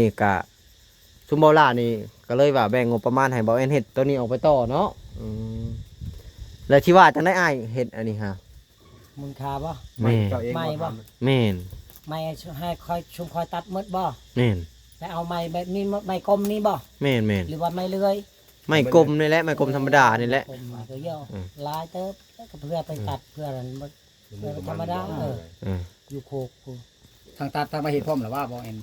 ນີ້ກະ ຊຸມເບົາຫຼ້ານີ້ກະເລີຍວ່າແບ່ງງົບປະມານໃຫ້ເບົາແອນເຮັດໂຕນີ້ອອກໄປຕໍ່ເນາະ. ອືມ ແລ້ວທີ່ວ່າຈັ່ງໃດອ້າຍເຮັດອັນນີ້ຫາ? ມູນຄ່າບໍ່? ແມ່ນ ເຈົ້າເອງ ໄມ້ບໍ່? ບໍ່? ແມ່ນ ໄມ້ໃຫ້ຂ້ອຍ ຊຸມຂ້ອຍຕັດໝົດບໍ່? ແມ່ນ ໄປເອົາໄມ້ແບບນີ້ ໄມ້ກົມນີ້ບໍ່? ແມ່ນໆ ຫຼືວ່າໄມ້ເລື່ອຍ? ໄມ້ກົມນີ້ແຫຼະ ໄມ້ກົມທຳມະດານີ້ແຫຼະ. ກົມກໍເຍອະ ອືມ ຫຼາຍເຕີບ ກໍເພື່ອໄປຕັດ ອືມ ເພື່ອນັ້ນ ເອີ ທຳມະດາ ເອີ ເອີ ຢູ່ໂຄກພຸ້ນ ທັງຕັດທັງມາເຮັດພ້ອມລະວ່າບໍ່ແອນ?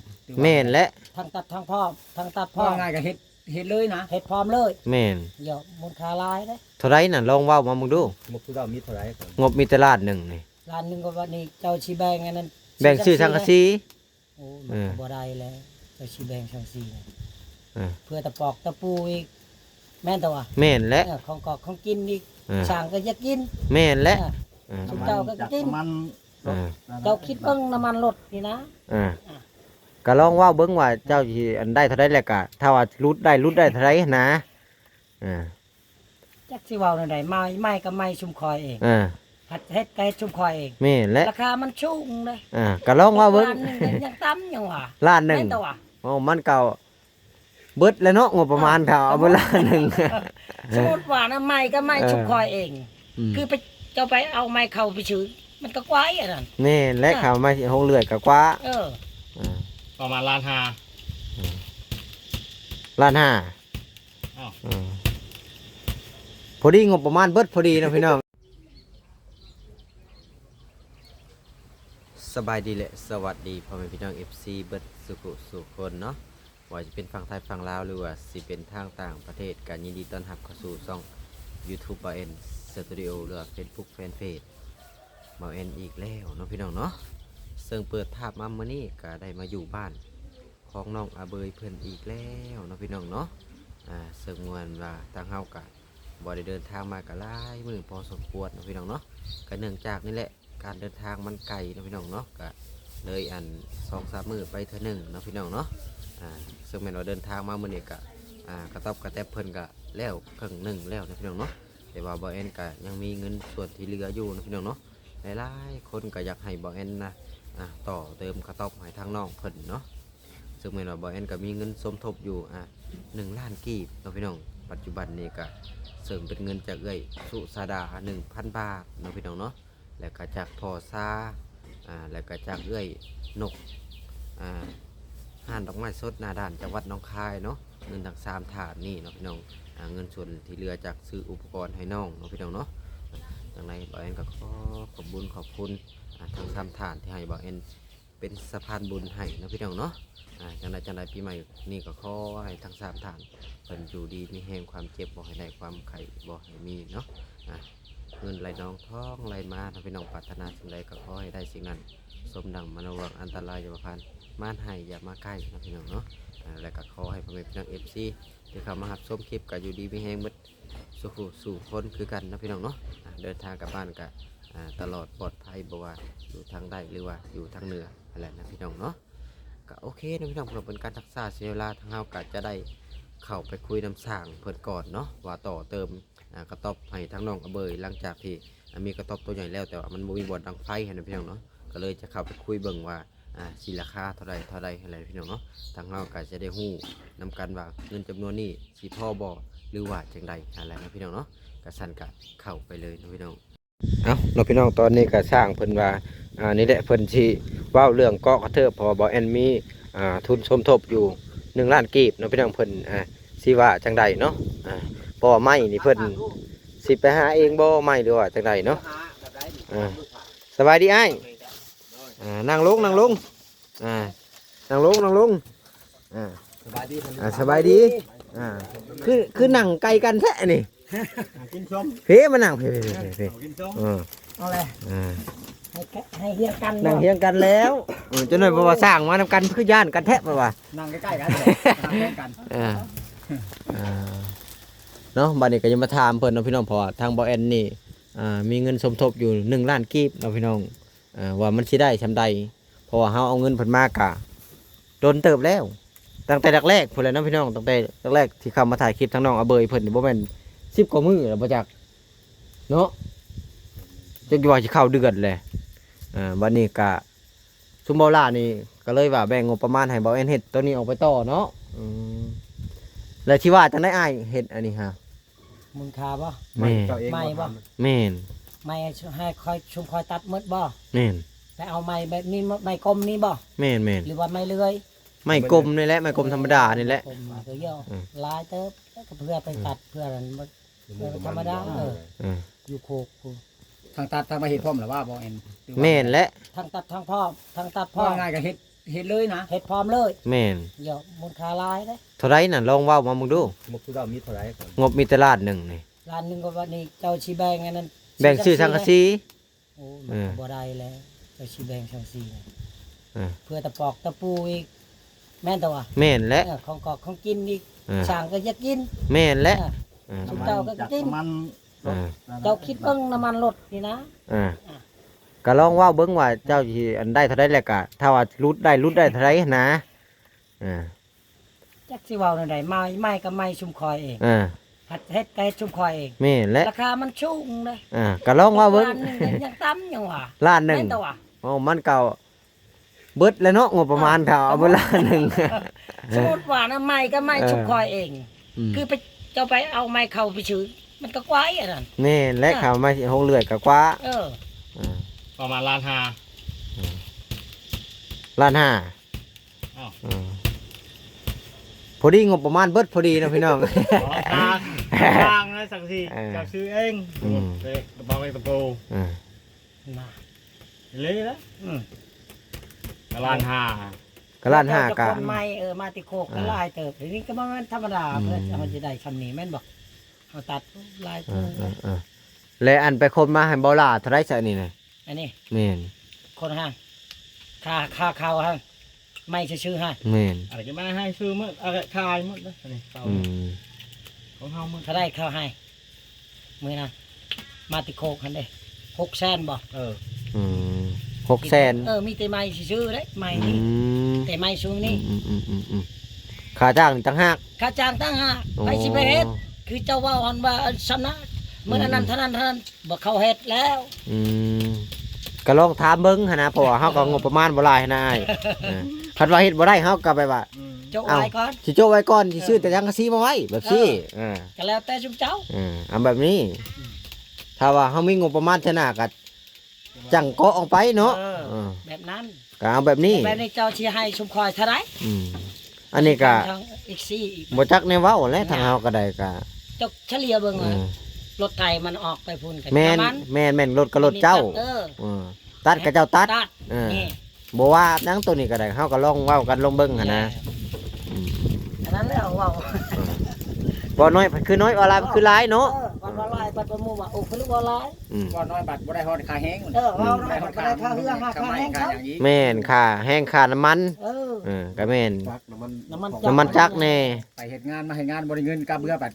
ແມ່ນແຫຼະ ທັງຕັດທັງພ້ອມ ທັງຕັດພ້ອມ ວ່າງ່າຍກໍເຮັດ ເຮັດເລີຍນະ ເຮັດພ້ອມເລີຍ. ແມ່ນ ເອີ ມູນຄ່າຫຼາຍເດ້. ເທົ່າໃດນະ? ລອງເວົ້າມາເບິ່ງດູ. ງົບຄືເກົ່າມີເທົ່າໃດ? ງົບມີແຕ່ລ້ານໜຶ່ງນີ້. ລ້ານໜຶ່ງກໍວ່ານີ້ເຈົ້າຊິແບ່ງອັນນັ້ນ ແບ່ງຊື້ສັງກະສີ. ໂອ້ ມັນກໍບໍ່ໄດ້ແລ້ວ ເຈົ້າຊິແບ່ງສັງກະສີ ເອີ ເພື່ອຕະປອກຕະປູອີກ ແມ່ນຕົວະ? ແມ່ນແຫຼະ ເອີ ຂອງກອກຂອງກິນອີກ ເອີ ຊ່າງກໍຢາກກິນ ແມ່ນແຫຼະ ເອີ ເອີ ຊຸມເຈົ້າກໍກິນ ເອີ ເຈົ້າຄິດເບິ່ງນ້ຳມັນລົດນີ້ນະ ເອີ ອ່ະ ກໍລອງເວົ້າເບິ່ງວ່າເຈົ້າຊິອັນໄດ້ເທົ່າໃດ ແລ້ວກໍຖ້າວ່າຫຼຸດໄດ້ ຫຼຸດໄດ້ເທົ່າໃດຫັ້ນນະ ເອີ. ຈັກຊິເວົ້າແນວໃດ ໄມ້ ໄມ້ກໍໄມ້ຊຸມຂ້ອຍເອງ ເອີ ເຮັດ ເຮັດກໍເຮັດຊຸມຂ້ອຍເອງ. ແມ່ນແຫຼະ ລາຄາມັນສູງເດ້. ອ່າ ກໍລອງເວົ້າເບິ່ງ ລ້ານໜຶ່ງຍັງຕ່ຳ ຍັງວ່າ ລ້ານໜຶ່ງ ແມ່ນຕົວະ? ໂອ້ ມັນກໍເບິດແລ້ວເນາະ ງົບປະມານ ເອີ ເຂົາເອົາເບິດລ້ານໜຶ່ງ. ສົມມຸດວ່ານະ ໄມ້ກໍໄມ້ ເອີ ຊຸມຂ້ອຍເອງ ອືມ ຄືໄປ ເຈົ້າໄປເອົາໄມ້ເຂົາໄປຊື້ ມັນກໍກວ່າອັນນັ້ນ. ແມ່ນແຫຼະ ອ່າ ເຂົາໄມ້ຫົງເລື່ອຍກໍກວ່າ ເອີ ອ່າ ປະມານລ້ານຫ້າ. ອ່າ ລ້ານຫ້າ ອ້າວ ອ່າ ພໍດີງົບປະມານເບິດພໍດີເນາະພີ່ນ້ອງ. ສະບາຍດີ ແລະ ສະຫວັດດີພໍ່ແມ່ພີ່ນ້ອງ ເອັຟຊີ ເບິດສູ່ຜູ້ສູ່ຄົນເນາະ ບໍ່ວ່າຈະເປັນຝັ່ງໄທຝັ່ງລາວ ຫຼືວ່າຊິເປັນທາງຕ່າງປະເທດ ກໍຍິນດີຕ້ອນຮັບເຂົ້າສູ່ຊ່ອງຢູທູບ ບ່າວແອນ ສະຕູດິໂອ ຫຼືວ່າເຟສບຸກ ແຟນເພຈ ບ່າວແອນອີກແລ້ວເນາະພີ່ນ້ອງເນາະ. ເຊິ່ງເປີດພາບມາມື້ນີ້ກໍໄດ້ມາຢູ່ບ້ານ ຂອງນ້ອງອາເບີຍເພິ່ນອີກແລ້ວເນາະພີ່ນ້ອງເນາະ. ອ່າ ເຊິ່ງແມ່ນວ່າທາງເຮົາກະບໍ່ໄດ້ເດີນທາງມາກະຫຼາຍມື້ພໍສົມຄວນເນາະພີ່ນ້ອງເນາະ. ກະເນື່ອງຈາກນີ້ແຫຼະ ການເດີນທາງມັນໄກເນາະພີ່ນ້ອງເນາະ ກະເລີຍອັນ ສອງສາມມື້ໄປເທື່ອໜຶ່ງເນາະພີ່ນ້ອງເນາະ. ອ່າ ເຊິ່ງແມ່ນວ່າເດີນທາງມາມື້ນີ້ກະ ອ່າ ກະຕອບກະແຕັບເພິ່ນກະແລ້ວເຄິ່ງໜຶ່ງແລ້ວເນາະພີ່ນ້ອງເນາະ. ແຕ່ວ່າບ່າວແອນກະຍັງມີເງິນສ່ວນທີ່ເຫຼືອຢູ່ເນາະພີ່ນ້ອງເນາະ. ຫຼາຍໆຄົນກໍຢາກໃຫ້ບ່າວແອນນະ ອ່າ ຕໍ່ເຕີມກະຕອບໃຫ້ທາງນ້ອງເພິ່ນເນາະ. ເຊິ່ງແມ່ນວ່າບ່າວແອນກໍມີເງິນສົມທົບຢູ່ ອ່າ ໜຶ່ງລ້ານກີບເນາະພີ່ນ້ອງ. ປັດຈຸບັນນີ້ກໍເສີມເປັນເງິນຈາກເອື້ອຍສຸຊາດາ ໜຶ່ງພັນບາດເນາະພີ່ນ້ອງເນາະ ແລ້ວກໍຈາກພໍ່ຊາ ອ່າ ແລ້ວກໍຈາກເອື້ອຍນົກ ອ່າ ຮ້ານດອກໄມ້ສົດໜ້າດ່ານຈັງຫວັດໜອງຄາຍເນາະ. ເງິນທັງສາມທ່ານນີ້ເນາະພີ່ນ້ອງ ອ່າ ເງິນສ່ວນທີ່ເຫຼືອຈາກຊື້ອຸປະກອນໃຫ້ນ້ອງເນາະພີ່ນ້ອງເນາະ. ຈັ່ງໃດບ່າວແອນກໍຂໍຂອບບຸນຂອບຄຸນ ອ່າ ທັງສາມທ່ານທີ່ໃຫ້ບ່າວແອນເປັນສະພານບຸນໃຫ້ເນາະພີ່ນ້ອງເນາະ. ອ່າ ຈັ່ງໃດຈັ່ງໃດປີໃໝ່ນີ້ກໍຂໍໃຫ້ທັງສາມທ່ານເພິ່ນຢູ່ດີມີແຮງ ຄວາມເຈັບບໍ່ໃຫ້ໄດ້ ຄວາມໄຂ້ບໍ່ໃຫ້ມີເນາະ. ອ່າ ເງິນໄຫຼນອງທອງໄຫຼມາເນາະພີ່ນ້ອງ ປາດຖະໜາສິ່ງໃດກໍຂໍໃຫ້ໄດ້ສິ່ງນັ້ນ ສົມດັ່ງມະໂນຫວັງ ອັນຕະລາຍຢ່າມາຜ່ານ ມານຮ້າຍຢ່າມາໃກ້ເນາະພີ່ນ້ອງເນາະ. ອ່າ ແລະກໍຂໍໃຫ້ພໍ່ແມ່ພີ່ນ້ອງເອັຟຊີ ທີ່ເຂົ້າມາຮັບຊົມຄລິບກໍຢູ່ດີມີແຮງໝົດສູ່ຜູ້ສູ່ຄົນຄືກັນເນາະພີ່ນ້ອງເນາະ. ອ່າ ເດີນທາງກັບບ້ານກໍ ອ່າ ຕະຫຼອດປອດໄພ ບໍ່ວ່າຢູ່ທາງໃຕ້ ຫຼືວ່າຢູ່ທາງເໜືອຫັ້ນແຫຼະນະພີ່ນ້ອງເນາະ. ກໍໂອເຄເນາະພີ່ນ້ອງ ເພື່ອເປັນການຮັກສາເສຍເວລາ ທາງເຮົາກໍຈະໄດ້ເຂົ້າໄປຄຸຍນຳຊ່າງເພິ່ນກ່ອນເນາະ ວ່າຕໍ່ເຕີມ ອ່າ ກະຕ໊ອບໃຫ້ທາງນ້ອງອາເບີຍ ຫຼັງຈາກທີ່ ອ່າ ມີກະຕ໊ອບໂຕໃຫຍ່ແລ້ວ ແຕ່ວ່າມັນບໍ່ມີບ່ອນດັງໄຟຫັ້ນນະພີ່ນ້ອງເນາະ. ກໍເລີຍຈະເຂົ້າໄປຄຸຍເບິ່ງວ່າ ອ່າ ຊິລາຄາເທົ່າໃດ ເທົ່າໃດຫັ້ນແຫຼະພີ່ນ້ອງເນາະ. ທາງເຮົາກໍຈະໄດ້ຮູ້ນຳກັນວ່າເງິນຈຳນວນນີ້ຊິພໍບໍ່ ຫຼືວ່າຈັ່ງໃດຫັ້ນແຫຼະນະພີ່ນ້ອງເນາະ. ກະຊັ້ນກະເຂົ້າໄປເລີຍເນາະພີ່ນ້ອງ. ເອົາເນາະພີ່ນ້ອງ ຕອນນີ້ກະຊ່າງເພິ່ນວ່າ ອ່າ ນີ້ແຫຼະ ເພິ່ນຊິເວົ້າເລື່ອງເກາະກະເທີບ ເພາະວ່າບ່າວແອນມີ ອ່າ ທຶນສົມທົບຢູ່ໜຶ່ງລ້ານກີບເນາະພີ່ນ້ອງ. ເພິ່ນ ອ່າ ຊິວ່າຈັ່ງໃດເນາະ ອ່າ ເພາະວ່າໄມ້ນີ້ເພິ່ນຊິໄປຫາເອງບໍ່ ໄມ້ ຫຼືວ່າຈັ່ງໃດເນາະ. ອ່າ ສະບາຍດີອ້າຍ ອ່າ ນັ່ງລົງ ນັ່ງລົງ ອ່າ ນັ່ງລົງ ນັ່ງລົງ ອ່າ ສະບາຍດີ ອ່າ ສະບາຍດີ ອ່າ ຄື ຄືນັ່ງໄກກັນແທ້ນີ້ ກິນຊົມ ເພ ມານັ່ງເພ ເພ ເພ ເພ ເອົາກິນຊົມ ເອີ ເອົາແຫຼະ ອ່າ ໃຫ້ ໃຫ້ຮຽງກັນ ນັ່ງຮຽງກັນແລ້ວ ເອີ ຈັກໜ້ອຍ ເພາະວ່າສ້າງມານຳກັນ ຄືຢ້ານກັນແທ້ ເພາະວ່າ ນັ່ງໃກ້ໆກັນ ນັ່ງໃກ້ກັນ ເອີ ເອີ ເນາະ. ບັດນີ້ກໍຈະມາຖາມເພິ່ນເນາະພີ່ນ້ອງ ເພາະວ່າທາງບ່າວແອນນີ້ ອ່າ ມີເງິນສົມທົບຢູ່ໜຶ່ງລ້ານກີບເນາະພີ່ນ້ອງ. ອ່າ ວ່າມັນຊິໄດ້ຊ່ຳໃດ ເພາະວ່າເຮົາເອົາເງິນເພິ່ນມາກະດົນເຕີບແລ້ວ ຕັ້ງແຕ່ແລກໆພຸ້ນແຫຼະເນາະພີ່ນ້ອງ. ຕັ້ງແຕ່ແລກໆທີ່ເຂົ້າມາຖ່າຍຄລິບທາງນ້ອງອາເບີຍເພິ່ນນີ້ ບໍ່ແມ່ນສິບກວ່າມື້ແລ້ວບໍ່ຈັກເນາະ ຈັກວ່າຊິເຂົ້າເດືອນແຫຼະ. ອ່າ ບັດນີ້ກະຊຸມເບົາຫຼ້ານີ້ ກໍເລີຍວ່າແບ່ງງົບປະມານໃຫ້ເບົາແອນເຮັດໂຕນີ້ອອກໄປຕໍ່ເນາະ. ອືມ ແລ້ວທີ່ວ່າຈັ່ງໃດອ້າຍເຮັດອັນນີ້ຫາ? ມູນຄ່າບໍ່? ແມ່ນ ເຈົ້າເອງ ໄມ້ບໍ່? ບໍ່? ແມ່ນ ໄມ້ໃຫ້ຂ້ອຍ ຊຸມຂ້ອຍຕັດໝົດບໍ່? ແມ່ນ ໄປເອົາໄມ້ແບບນີ້ ໄມ້ກົມນີ້ບໍ່? ແມ່ນໆ ຫຼືວ່າໄມ້ເລື່ອຍ? ໄມ້ກົມນີ້ແຫຼະ ໄມ້ກົມທຳມະດານີ້ແຫຼະ. ກົມຕົວດຽວ ອືມ ຫຼາຍເຕີບ ກໍເພື່ອໄປຕັດ ອືມ ເພື່ອນັ້ນ ເອີ ທຳມະດາ ເອີ ເອີ ຢູ່ໂຄກພຸ້ນ. ທັງຕັດທັງມາເຮັດພ້ອມລະວ່າບໍ່ແອນ? ແມ່ນແຫຼະ ທັງຕັດທັງພ້ອມ ທັງຕັດພ້ອມ ວ່າງ່າຍກໍເຮັດ ເຮັດເລີຍນະ ເຮັດພ້ອມເລີຍ. ແມ່ນ ເຈົ້າ ມູນຄ່າຫຼາຍເດ້. ເທົ່າໃດນະ? ລອງເວົ້າມາເບິ່ງດູ. ງົບຄືເກົ່າມີເທົ່າໃດ? ງົບມີແຕ່ລ້ານໜຶ່ງນີ້. ລ້ານໜຶ່ງກໍວ່ານີ້ເຈົ້າຊິແບ່ງອັນນັ້ນ ແບ່ງຊື້ສັງກະສີ. ໂອ້ ມັນກໍ ເອີ ບໍ່ໄດ້ແລ້ວ ເຈົ້າຊິແບ່ງສັງກະສີ ເອີ ເພື່ອຕະປອກຕະປູອີກ ແມ່ນຕົວະ? ແມ່ນແຫຼະ ເອີ ຂອງກອກຂອງກິນອີກ ເອີ ຊ່າງກໍຢາກກິນ. ແມ່ນແຫຼະ ເອີ ເອີ ຊຸມເຈົ້າກໍກິນ ນ້ຳມັນ ເອີ ເຈົ້າຄິດເບິ່ງນ້ຳມັນລົດນີ້ນະ. ເອີ ອ່ະ ກໍລອງເວົ້າເບິ່ງວ່າເຈົ້າຊິອັນໄດ້ເທົ່າໃດ ແລ້ວກໍຖ້າວ່າຫຼຸດໄດ້ ຫຼຸດໄດ້ເທົ່າໃດຫັ້ນນະ. ເອີ ຈັກຊິເວົ້າແນວໃດ ໄມ້ ໄມ້ກໍໄມ້ຊຸມຂ້ອຍເອງ ເອີ ເຮັດກໍເຮັດຊຸມຂ້ອຍເອງ. ແມ່ນແຫຼະ ລາຄາມັນສູງເດ້. ອ່າ ກໍລອງວ່າເບິ່ງ ລ້ານໜຶ່ງຍັງຕ່ຳຍັງວ່າ ລ້ານໜຶ່ງ ແມ່ນແຕ່ວ່າ ໂອ້ ມັນກໍເບິດແລ້ວເນາະ ງົບປະມານ ອ່າ ຖ້າເອົາເບິດລ້ານໜຶ່ງ. ສົມມຸດວ່ານະ ໄມ້ກໍໄມ້ ເອີ ຊຸມຂ້ອຍເອງ ອືມ ຄືໄປ ເຈົ້າໄປເອົາໄມ້ເຂົາໄປຊື້ ມັນກໍກວ່າອັນນັ້ນ. ແມ່ນແຫຼະ ອ່າ ເຂົາໄມ້ຫົງເລື່ອຍກໍກວ່າ ເອີ ອ່າ ປະມານລ້ານຫ້າ ອ່າ ລ້ານຫ້າ. ອ້າວ ເອີ ພໍດີງົບປະມານເບິດພໍດີເນາະພີ່ນ້ອງ. ອໍ ທາງ ທາງນະສັງກະສີ ເອີ ເຈົ້າຊື້ເອງ ອືມ ເອີ ກະເປົາເອງຕະໂປ ເອີ ນະ ເລີຍນະ ອືມ ກະລ້ານຫ້າ ກະລ້ານຫ້າ ເຈົ້າ ກະ ເຈົ້າຄົນໃໝ່ ເອີ ມາແຕ່ໂຄກ ເອີ ກໍຫຼາຍເຕີບ ນີ້ກໍບໍ່ແມ່ນທຳມະດາ ອືມ ເພື່ອເຮົາຈະໄດ້ຊ່ຳນີ້ແມ່ນບໍ່? ເຮົາຕັດຫຼາຍ ເອີ ເອີ ເອີ ແລະ ອັນໄປຄົນມາໃຫ້ເບົາຫຼ້າເທົ່າໃດຊະນີ້ນະ? ອັນນີ້ ແມ່ນ ຄົນຫັ້ນ ຄ່າ ຄ່າເຂົ້າຫັ້ນ ໄມ້ຊື່ໆຫັ້ນ ແມ່ນ ອັນນີ້ກໍມາໃຫ້ຊື້ໝົດ ເອົາຂາຍໝົດເດ້ ອັນນີ້ເຂົ້າ ອືມ ຂອງເຮົາໝົດ ເທົ່າໃດເຂົ້າໃຫ້ ມື້ນັ້ນ ມາແຕ່ໂຄກຫັ້ນເດ້ ຫົກແສນບໍ່? ເອີ ອືມ ຫົກແສນ ເອີ ມີແຕ່ໄມ້ຊື່ໆເດ້ ໄມ້ນີ້ ອືມ ແຕ່ໄມ້ຊຸມນີ້ ອືມໆໆໆ ຄ່າຈ້າງຕ່າງຫາກ ຄ່າຈ້າງຕ່າງຫາກ ໂອ້ ໃຜຊິໄປເຮັດ ຄືເຈົ້າເວົ້າຫັ້ນວ່າ ອັນ ຊຳນະ ມື້ນັ້ນ ອືມໆ ເທົ່ານັ້ນ ເທົ່ານັ້ນ ບໍ່ເຂົ້າເຮັດແລ້ວ ອືມ ກໍລອງຖາມເບິ່ງຫັ້ນນະ ເພາະວ່າເຮົາກໍງົບປະມານບໍ່ຫຼາຍຫັ້ນນະອ້າຍ ເອີ ຄັນວ່າເຮັດບໍ່ໄດ້ເຮົາກໍແບບວ່າ ອືມ ໂຈະໄວ້ກ່ອນ ເອົ້າ ຊິໂຈະໄວ້ກ່ອນ ຊິຊື້ແຕ່ສັງກະສີມາໄວ້ ແບບຊີ້ ເອີ ເອີ ກໍແລ້ວແຕ່ຊຸມເຈົ້າ ເອີ ເອົາແບບນີ້ ອືມ ຖ້າວ່າເຮົາມີງົບປະມານເທື່ອໜ້າກໍຈັ່ງເກາະອອກໄປເນາະ ເອີ ເອີ ແບບນັ້ນ ກໍເອົາແບບນີ້ ແບບນີ້ເຈົ້າຊິໃຫ້ຊຸມຂ້ອຍເທົ່າໃດ? ອືມ ອັນນີ້ກໍ ທາງອີກສີ່ອີກ ບໍ່ຈັກແນວເວົ້າແຫຼະ ທາງເຮົາກໍໄດ້ກໍ ເຈົ້າສະເລ່ຍເບິ່ງ ເອີ ລົດໄຖມັນອອກໄປພຸ້ນກໍ ແມ່ນ ນ້ຳມັນ ແມ່ນໆ ລົດກໍລົດເຈົ້າ ເອີ ເອີ ຕັດກໍເຈົ້າຕັດ ຕັດ ເອີ ນີ້ ບໍ່ວ່າຫຍັງ ໂຕນີ້ກໍໄດ້ ເຮົາກໍລອງເວົ້າກັນລອງເບິ່ງຫັ້ນນະ ແມ່ນ ອືມ ອັນນັ້ນແຫຼະເວົ້າ ເອີ ເວົ້າໜ້ອຍຄືໜ້ອຍ ເວົ້າຫຼາຍຄືຫຼາຍເນາະ ເອີ ເວົ້າຫຼາຍບັດໝູ່ວ່າ ໂອ້ ຄືເວົ້າຫຼາຍ ອືມ ເວົ້າໜ້ອຍບັດບໍ່ໄດ້ຮອດຄ່າແຮງ ເອີ ເວົ້າໜ້ອຍບັດບໍ່ໄດ້ຄ່າເຮືອ ຄ່າແຮງເຂົາ ແມ່ນ ຄ່າແຮງ ຄ່ານ້ຳມັນ ເອີ ເອີ ກໍແມ່ນ ນ້ຳມັນ ນ້ຳມັນຈັກແດ່ ໄປເຮັດງານມາເຮັດງານບໍ່ໄດ້ເງິນກັບເມືອບັດ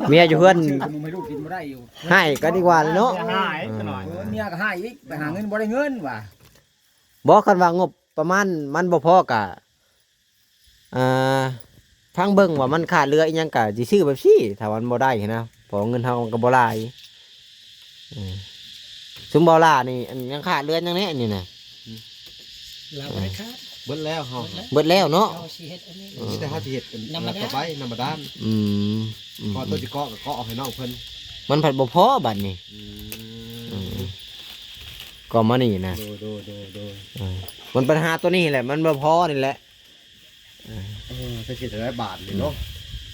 ເມຍຢູ່ເຮືອນ ຊື້ຂະໜົມໃຫ້ລູກກິນບໍ່ໄດ້ຢູ່ ຮ້າຍກໍດີກວ່າເນາະ ເມຍຮ້າຍ ເອີ ຊະໜ້ອຍ ເອີ ເມຍກໍຮ້າຍອີກ ໄປຫາເງິນບໍ່ໄດ້ເງິນວ່າ ບໍ່ ຄັນວ່າງົບປະມານມັນບໍ່ພໍກະ ອ່າ ຟັງເບິ່ງວ່າມັນຂາດເຫຼືອອີ່ຫຍັງກະຊິຊື້ແບບຊີ້ ຖ້າວ່າມັນບໍ່ໄດ້ຫັ້ນນະ ເພາະເງິນເຮົາມັນກໍບໍ່ຫຼາຍ ເອີ ຊຸມເບົາຫຼ້ານີ້ ອັນ ຍັງຂາດເຫຼືອຫຍັງແດ່ນີ້ນະ? ລາວບໍ່ໄດ້ຂາຍ ເບິດແລ້ວເຮົາ ເບິດແລ້ວເນາະ ເຮົາຊິເຮັດອັນນີ້ ເອີ ມີແຕ່ເຮົາຊິເຮັດອັນ ນ້ຳບາດານ ຕໍ່ໄປ ນ້ຳບາດານ ອືມ ອືມ ເພາະຕົວຊິເກາະກໍເກາະເອົາໃຫ້ນ້ອງເພິ່ນ ມັນພັດບໍ່ພໍບັດນີ້ ອືມ ເອີ ກໍມານີ້ນະ ໂດຍ ໂດຍ ໂດຍ ໂດຍ ເອີ ມັນບັນຫາຕົວນີ້ແຫຼະ ມັນບໍ່ພໍນີ້ແຫຼະ ເອີ ເອີ ຈັກຊິໄດ້ບາດນີ້ເນາະ ອື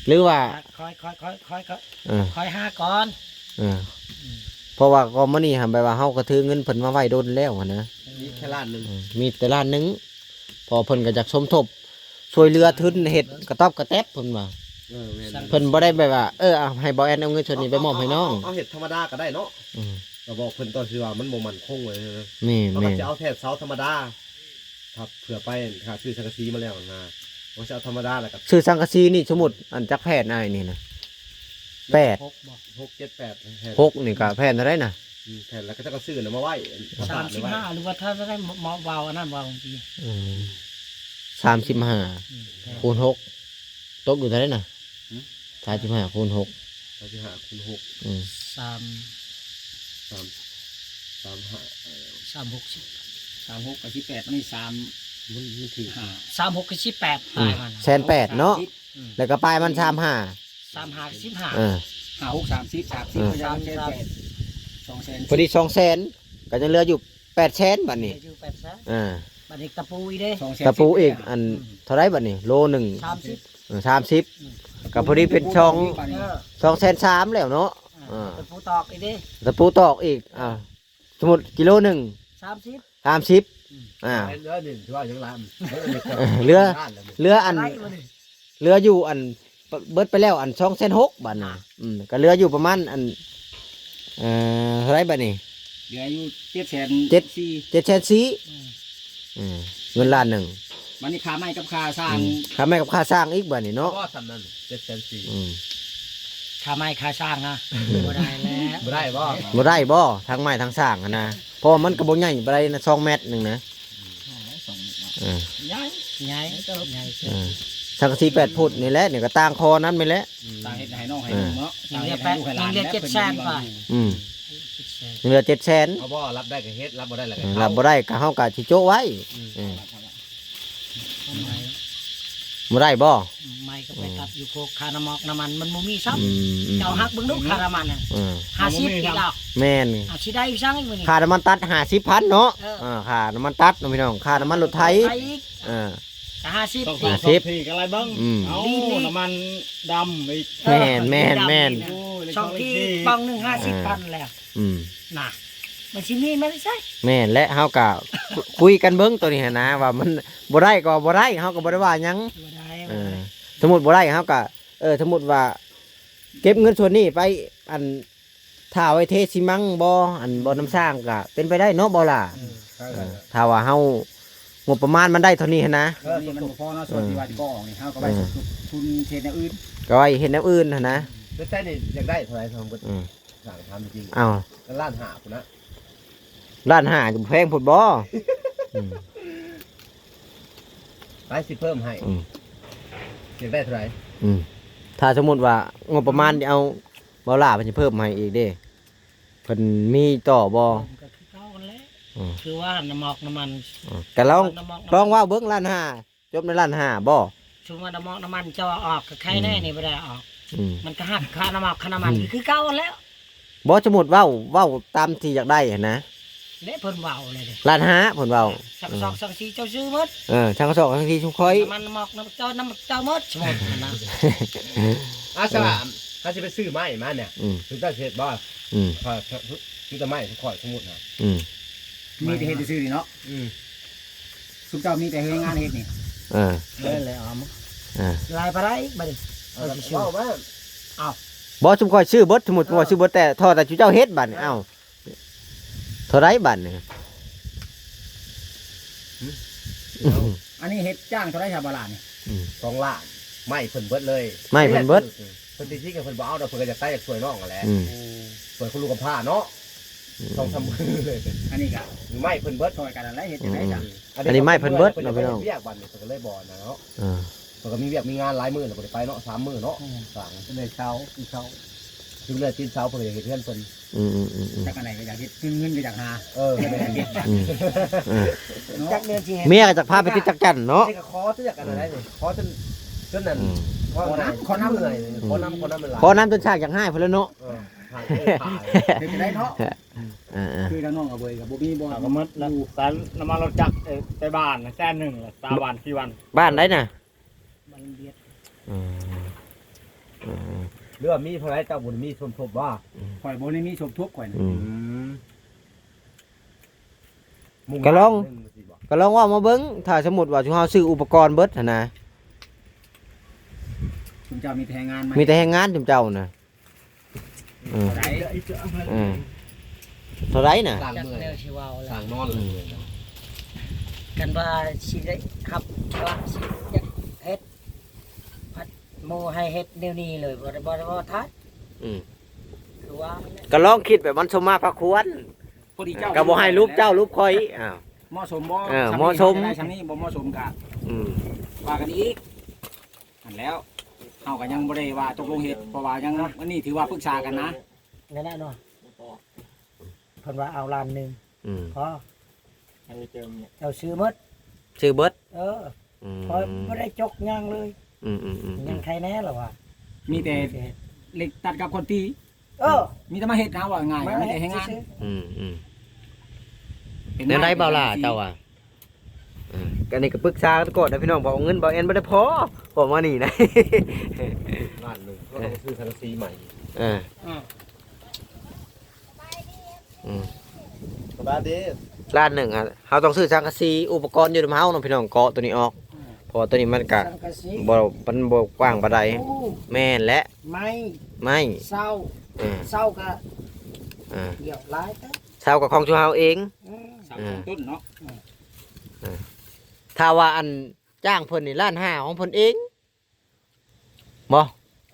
ມ ຫຼືວ່າ ຄ່ອຍໆໆໆ ເອີ ຄ່ອຍຫາກ່ອນ ເອີ ອືມ ເພາະວ່າກໍມື້ນີ້ຫັ້ນ ແບບວ່າເຮົາກໍຖືເງິນເພິ່ນມາໄວ້ດົນແລ້ວຫັ້ນນະ ມີແຄ່ລ້ານໜຶ່ງ ເອີ ມີແຕ່ລ້ານໜຶ່ງ ເພາະເພິ່ນກໍຢາກສົມທົບຊ່ວຍເຫຼືອທຶນເຮັດກະຕອບກະແຕັບເພິ່ນວ່າ ເອີ ແມ່ນ ເພິ່ນບໍ່ໄດ້ແບບວ່າ ເອີ ເອົາໃຫ້ເບົາແອນເອົາເງິນສ່ວນນີ້ໄປມອບໃຫ້ນ້ອງ ເອົາເຮັດທຳມະດາກໍໄດ້ເນາະ ອືມ ກໍບອກເພິ່ນຕອນທີ່ວ່າມັນບໍ່ໝັ້ນຄົງເລີຍ ແມ່ນໆ ເຮົາກໍຊິເອົາແທ່ນເສົາທຳມະດາ ຖ້າເພື່ອໄປ ຖ້າຊື້ສັງກະສີມາແລ້ວນະ ວ່າຊິເອົາທຳມະດາ ແລ້ວກໍຊື້ສັງກະສີນີ້ ສົມມຸດ ອັນ ຈັກແຜ່ນອ້າຍນີ້ນະ ແປດ ຫົກບໍ່ ຫົກ ເຈັດ ແປດ ແຜ່ນ ຫົກນີ້ກໍແຜ່ນເທົ່າໃດນະ? ອືມ ແຜ່ນ ແລ້ວກໍເຈົ້າກໍຊື້ນຳມາໄວ້ ສາມສິບຫ້າ ຫຼືວ່າເທົ່າໃດ ເວົ້າ ເວົ້າອັນນັ້ນ ເວົ້າ ອືມ ສາມສິບຫ້າ ອືມ ຄູນຫົກ ຕົກຢູ່ເທົ່າໃດນະ? ຫືມ ສາມສິບຫ້າ ຄູນຫົກ ສາມສິບຫ້າ ຄູນຫົກ ອືມ ສາມ ສາມ ສາມຫ້າ ເອີ ສາມຫົກສິບ ສາມຫົກ ກໍສິບແປດ ອັນນີ້ ສາມ ມັນ ມັນຖືກ ຫ້າ ສາມຫົກ ຄື ສິບແປດ ອືມ ປາຍມັນ ແສນແປດເນາະ ສາມສິບ ອືມ ແລ້ວກໍປາຍມັນ ສາມຫ້າ ສາມຫ້າ ສິບຫ້າ ເອີ ຫ້າຫົກ ສາມສິບ ສາມສິບ ເອີ ກໍຍັງ ສາມສິບ ແສນແປດ ສອງແສນ ພໍດີ ສອງແສນ ກໍຍັງເຫຼືອຢູ່ ແປດແສນ ບັດນີ້ ເຫຼືອຢູ່ ແປດແສນ ອ່າ ບັດນີ້ຕະປູອີກເດ້ ສອງແສນ ຕະປູອີກ ສິບ ອັນ ອືມ ເທົ່າໃດບັດນີ້ ໂລໜຶ່ງ ສາມສິບ ເອີ ສາມສິບ ອືມ ກໍພໍດີເປັນສອງ ເອີ ສອງແສນສາມ ແລ້ວເນາະ ອ່າ ອ່າ ຕະປູຕອກອີກເດ້ ຕະປູຕອກອີກ ອ່າ ສົມມຸດກິໂລໜຶ່ງ ສາມສິບ ສາມສິບ ອືມ ອ່າ ເຫຼືອນີ້ຖືວ່າຍັງລ້ານ ເຫຼືອ ເຫຼືອອັນ ເຫຼືອຢູ່ອັນ ເບິດໄປແລ້ວອັນ ສອງແສນຫົກ ບາດນີ້ ອ່າ ອືມ ກໍເຫຼືອຢູ່ປະມານອັນ ເອີ ເທົ່າໃດບາດນີ້ ເຫຼືອຢູ່ ເຈັດແສນ ເຈັດ ສີ່ ເຈັດແສນສີ່ ອືມ ອືມ ເງິນລ້ານໜຶ່ງ ບາດນີ້ຄ່າໄມ້ກັບຄ່າສ້າງ ອືມ ຄ່າໄມ້ກັບຄ່າສ້າງອີກບາດນີ້ເນາະ ບໍ່ສ່ຳນັ້ນ ເຈັດແສນສີ່ ອືມ ຄ່າໄມ້ຄ່າສ້າງນະ ບໍ່ໄດ້ແລ້ວ ບໍ່ໄດ້ບໍ່ ບໍ່ໄດ້ບໍ່ ທັງໄມ້ທັງສ້າງຫັ້ນນະ ເພາະວ່າມັນກໍບໍ່ໃຫຍ່ປານໃດນະ ສອງແມັດໜຶ່ງນະ ເອີ ໃຫຍ່ ໃຫຍ່ ໃຫຍ່ເຕີບ ເອີ ສັງກະສີແປດຟຸດນີ້ແຫຼະ ນີ້ກໍຕ່າງຄໍນຳນີ້ແຫຼະ ອືມ ຕ່າງເຮັດໃຫ້ນ້ອງໃຫ້ ເອີ ລຸງເນາະ ຍັງເຫຼືອແປດ ຍັງເຫຼືອເຈັດແສນປາຍ ອືມ ຍັງເຫຼືອເຈັດແສນ ເຮົາບໍ່ ຮັບໄດ້ກໍເຮັດ ຮັບບໍ່ໄດ້ແລ້ວກໍ ເອີ ເຊົາ ຮັບບໍ່ໄດ້ກໍເຮົາກໍຊິໂຈະໄວ້ ອືມ ເອີ ບໍ່ໄດ້ບໍ່ ໄມ້ກໍໄປຕັດຢູ່ໂຄກ ຄ່ານ້ຳມັກນ້ຳມັນມັນບໍ່ມີຊ້ຳ ອືມ ອືມ ເຈົ້າຮັກເບິ່ງດູຄ່ານ້ຳມັນນະ ເອີ ຫ້າສິບ ບໍ່ມີ ອີກແລ້ວ ແມ່ນ ເອົາຊິໄດ້ຢູ່ຊັ້ນມື້ນີ້ ຄ່ານ້ຳມັນຕັດ ຫ້າສິບພັນເນາະ ເອີ ອ່າ ຄ່ານ້ຳມັນຕັດເນາະພີ່ນ້ອງ ຄ່ານ້ຳມັນລົດໄຖ ໄຖອີກ ເອີ ກໍຫ້າສິບ ສອງ ຫ້າສິບ ສອງທີກໍໄລ່ເບິ່ງ ອືມ ເອົາ ດີໆ ນ້ຳມັນດຳອີກ ເອີ ແມ່ນໆໆ ໂອ້ຍ ສອງທີ ເລັກສອງເລັກສີ່ ປ່ອງໜຶ່ງ ຫ້າສິບພັນແລ້ວ ອືມ ນະ ມັນຊິມີມາແຕ່ໃສ ແມ່ນແຫຼະ ເຮົາກໍຄຸ ຄຸຍກັນເບິ່ງໂຕນີ້ຫັ້ນນະ ວ່າມັນບໍ່ໄດ້ກໍບໍ່ໄດ້ ເຮົາກໍບໍ່ໄດ້ວ່າຫຍັງ ບໍ່ໄດ້ ເອີ ບໍ່ໄດ້ ສົມມຸດບໍ່ໄດ້ເຮົາກໍ ເອີ ສົມມຸດວ່າເກັບເງິນສ່ວນນີ້ໄປ ອັນ ຖ້າໄວ້ເທຊີມັງບໍ່ ອັນ ບໍ່ ອືມ ນ້ຳສ້າງກໍເປັນໄປໄດ້ເນາະ ບໍ່ຫຼ້າ ເອີ ເອີ ຖ້າວ່າເຮົາ ງົບປະມານມັນໄດ້ເທົ່ານີ້ຫັ້ນນະ ເອີ ມັນບໍ່ພໍເນາະ ສ່ວນທີ່ວ່າຊິກໍ່ອອກນີ້ ເຮົາກໍໄວ້ ເອີ ສົມທົບທຶນເຮັດແນວອື່ນ ກໍໄວ້ເຮັດແນວອື່ນຫັ້ນນະ ແຕ່ໃສ່ນີ້ຢາກໄດ້ເທົ່າໃດ ຖ້າສົມມຸດ ເອີ ສ້າງ ຖາມຈິງ ເອົ້າ ລ້ານຫ້າພຸ້ນນະ ລ້ານຫ້າ ຈະບໍ່ແພງໂພດບໍ່? ອືມ ໄປ ຊິເພີ່ມໃຫ້ ອືມ ຢາກໄດ້ເທົ່າໃດ? ອືມ ຖ້າສົມມຸດວ່າງົບປະມານ ອືມ ເອົາ ບໍ່ຫຼ້າເພິ່ນຊິເພີ່ມໃຫ້ອີກເດ້ ເພິ່ນມີຕໍ່ບໍ່? ເພີ່ມກໍຄືເກົ່າຫັ້ນແຫຼະ ອືມ ຄືວ່ານ້ຳໝອກນ້ຳມັນ ອືມ ກໍລອງ ນ້ຳໝອກນ້ຳມັນ ລອງເວົ້າເບິ່ງ ລ້ານຫ້າ ຈົບໃນລ້ານຫ້າບໍ່? ສົມມຸດວ່ານ້ຳໝອກນ້ຳມັນເຈົ້າເອົາອອກ ກໍໄຄແນ່ ອືມ ນີ້ບໍ່ໄດ້ເອົາອອກ ອືມ ມັນກໍຫັກຄ່ານ້ຳໝອກຄ່ານ້ຳມັນ ອືມ ຄືເກົ່າຫັ້ນແຫຼະ ບໍ່ ສົມມຸດເວົ້າ ເວົ້າຕາມທີ່ຢາກໄດ້ຫັ້ນນະ ແລະເພິ່ນເວົ້າເລີຍເດ້ ລ້ານຫ້າ ເພິ່ນເວົ້າ ສັງກະສອກ ເອີ ສັງກະສີເຈົ້າຊື້ໝົດ ເອີ ສັງກະສອກ ສັງກະສີຊຸມຂ້ອຍ ນ້ຳມັນໝອກນ້ຳເຈົ້າ ນ້ຳເຈົ້າໝົດ ສົມມຸດຫັ້ນນະ ອາ ເອີ ສະລາມ ຖ້າຊິໄປຊື້ໄມ້ມານີ້ ອືມ ຄືເຈົ້າຊິເຮັດບໍ່? ອືມ ຖ້າ ຖ້າ ຊື້ແຕ່ໄມ້ຊຸມຂ້ອຍ ສົມມຸດນະ ອືມ ມີແຕ່ເຮັດຊື່ໆນີ້ເນາະ ອືມ ຊຸມເຈົ້າມີແຕ່ແຮງງານເຮັດນີ້ ເອີ ເອີ ແລ້ວເອົາມາ ເອີ ຫຼາຍປານໃດບັດນີ້ ເອົາ ເອົາຊິຊື້ ເວົ້າມາ ເອົາ ບໍ່ ຊຸມຂ້ອຍຊື້ເບິດ ສົມມຸດ ເອີ ວ່າຊື້ເບິດ ແຕ່ ເທົ່າແຕ່ຊຸມເຈົ້າເຮັດບັດນີ້ ເອີ ເອົ້າ ເທົ່າໃດບັດນີ້? ຫຶ? ອັນນີ້ເຮັດຈ້າງເທົ່າໃດຊະ ບາດລ້ານນີ້? ອືມ ສອງລ້ານ ໄມ້ເພິ່ນເບິດເລີຍ ໄມ້ເພິ່ນເບິດ ເພິ່ນ ເພິ່ນ ທີ່ຈິງເພິ່ນບໍ່ເອົາດອກ ເພິ່ນກໍຢາກໄປຊ່ວຍນ້ອງຫັ້ນແຫຼະ ອືມ ຊ່ວຍຄົນລູກກຳພ້າເນາະ ອືມ ສອງສາມມື້ເລີຍ ອັນນີ້ກໍໄມ້ເພິ່ນເບິດ ຊ່ອຍກັນນັ້ນແຫຼະ ເຮັດຈັ່ງໃດ ອືມ ກໍ ອັນນີ້ໄມ້ເພິ່ນເບິດເນາະ ພີ່ນ້ອງ ເຮັດວຽກບັດນີ້ ເພິ່ນກໍເລີຍບໍ່ນັ້ນເນາະ ເອີ ເພິ່ນກໍມີວຽກມີງານຫຼາຍມື້ແລ້ວ ບໍ່ໄດ້ໄປເນາະ ສາມມື້ເນາະ ອືມ ສ້າງ ເພິ່ນໄດ້ເຊົ່າ ເຊົ່າ ເພິ່ນເລີຍຕີນເສົາ ເພິ່ນກໍຢາກເຮັດເຮືອນເພິ່ນ ອືມໆໆໆ ຈັກອັນໃດກໍຢາກເຮັດ ເງິນກໍຢາກຫາ ເອີ ແມ່ນ ອືມ ເອີ ເນາະ ຈັກແນວຊິເຮັດ ເມຍກໍຈັກພາໄປຕິດຈັກຈັ่ນເນາະ ເມຍກໍຂໍເທື່ອກັນໄດ້ນີ້ ຂໍຈົນ ຈົນນັ້ນ ອືມ ຂໍນຳ ຂໍນຳເມື່ອຍ ອືມ ຂໍນຳ ຂໍນຳຫຼາຍ ຂໍນຳຈົນຊາກຢາກຮ້າຍພຸ້ນແຫຼະເນາະ ເອີ ເຮັດຈັ່ງໃດເນາະ ເອີໆ ຄືທາງນ້ອງອະເບີຍກໍບໍ່ມີບ່ອນ ເອົາກໍໝົດແລ້ວ ຢູ່ ສາຍນ້ຳມັນລົດຈັກ ເອີ ໄປບ້ານແສນໜຶ່ງລະ ສາມວັນ ສີ່ວັນ ບ້ານໃດນະ? ບັງວຽດ ອືມ ອືມ ຫຼືວ່າມີເທົ່າໃດເຈົ້າບໍ່ໄດ້ມີສົມທົບບໍ່? ຂ້ອຍບໍ່ໄດ້ມີສົມທົບຂ້ອຍນະ ອືມ ອືມ ກະລອງ ກະລອງເວົ້າມາເບິ່ງ ຖ້າສົມມຸດວ່າຊຸມເຮົາຊື້ອຸປະກອນເບິດຫັ້ນນະ ຊຸມເຈົ້າມີແຕ່ແຮງງານ ມີແຕ່ແຮງງານຊຸມເຈົ້ານະ ອືມ ເທົ່າໃດ? ເອີ ເທົ່າໃດນະ? ສ້າງເມື່ອຍ ສ້າງນອນເລີຍ ອືມ ຄັນວ່າຊິໄດ້ຮັບ ວ່າຊິເຮັດ ພັດໝູ່ໃຫ້ເຮັດແນວນີ້ເລີຍ ບໍ່ໄດ້ ບໍ່ໄດ້ ບໍ່ທັນ ອືມ ຄືວ່າ ກໍລອງຄິດແບບມັນສົມມາພາຄວນ ພໍດີເຈົ້າ ກໍບໍ່ໃຫ້ລູກເຈົ້າລູກຂ້ອຍ ອ້າວ ເໝາະສົມບໍ່? ເອີ ເໝາະສົມ ຊ່ຳນີ້ບໍ່ເໝາະສົມກໍ ອືມ ວ່າກັນອີກ ຫັ້ນແຫຼ້ວ ເຮົາກໍຍັງບໍ່ໄດ້ວ່າຕົກລົງເຮັດ ເພາະວ່າຍັງ ອັນນີ້ຖືວ່າປຶກສາກັນນະ ນັ້ນແຫຼະເນາະ ເພິ່ນວ່າເອົາລ້ານໜຶ່ງ ອືມ ພໍ ເຈົ້າຊື້ໝົດ ຊື້ເບິດ. ເອີ ອືມ ຂ້ອຍບໍ່ໄດ້ຈົກຫຍັງເລີຍ. ອືມໆໆໆ ຍັງໄຄແນ່ລະວ່າ ມີແຕ່ເຫຼັກຕັດກັບຄົນຕີ. ເອີ ມີແຕ່ມາເຮັດນະ ເວົ້າງ່າຍ ມາ ມີແຕ່ເຮັດງານຊື່ໆ. ອືມໆ ເປັນແນວໃດ ມາ ເປັນ ເບົາຫຼ້າ ຈັ່ງຊີ້ ເຈົ້າວ່າ? ເອີ ອັນນີ້ກໍປຶກສາກັນກ່ອນນະພີ່ນ້ອງ ເພາະວ່າເງິນເບົາແອນບໍ່ໄດ້ພໍ ເພາະວ່ານີ້ນະ ລ້ານໜຶ່ງ ເຮົາຕ້ອງຊື້ສັງກະສີໃໝ່. ເອີ ອືມ ອືມ ສະບາຍດີ. ລ້ານໜຶ່ງ ອະ ເຮົາຕ້ອງຊື້ສັງກະສີ ອຸປະກອນຢູ່ນຳເຮົາເນາະພີ່ນ້ອງ ເກາະໂຕນີ້ອອກ. ອືມ ເພາະວ່າໂຕນີ້ມັນກະ ສັງກະສີ ບໍ່ ມັນບໍ່ກວ້າງປານໃດ. ໂອ້ ແມ່ນແຫຼະ ໄມ້ ໄມ້ ເສົາ ເອີ ເສົາກະ ເອີ ດຽວຫຼາຍແທ້ ເສົາກະຂອງຊຸມເຮົາເອງ. ອືມ ເສົາ ເອີ ຂອງຕົ້ນເນາະ. ເອີ ຖ້າວ່າອັນຈ້າງເພິ່ນນີ້ລ້ານຫ້າຂອງເພິ່ນເອງບໍ່?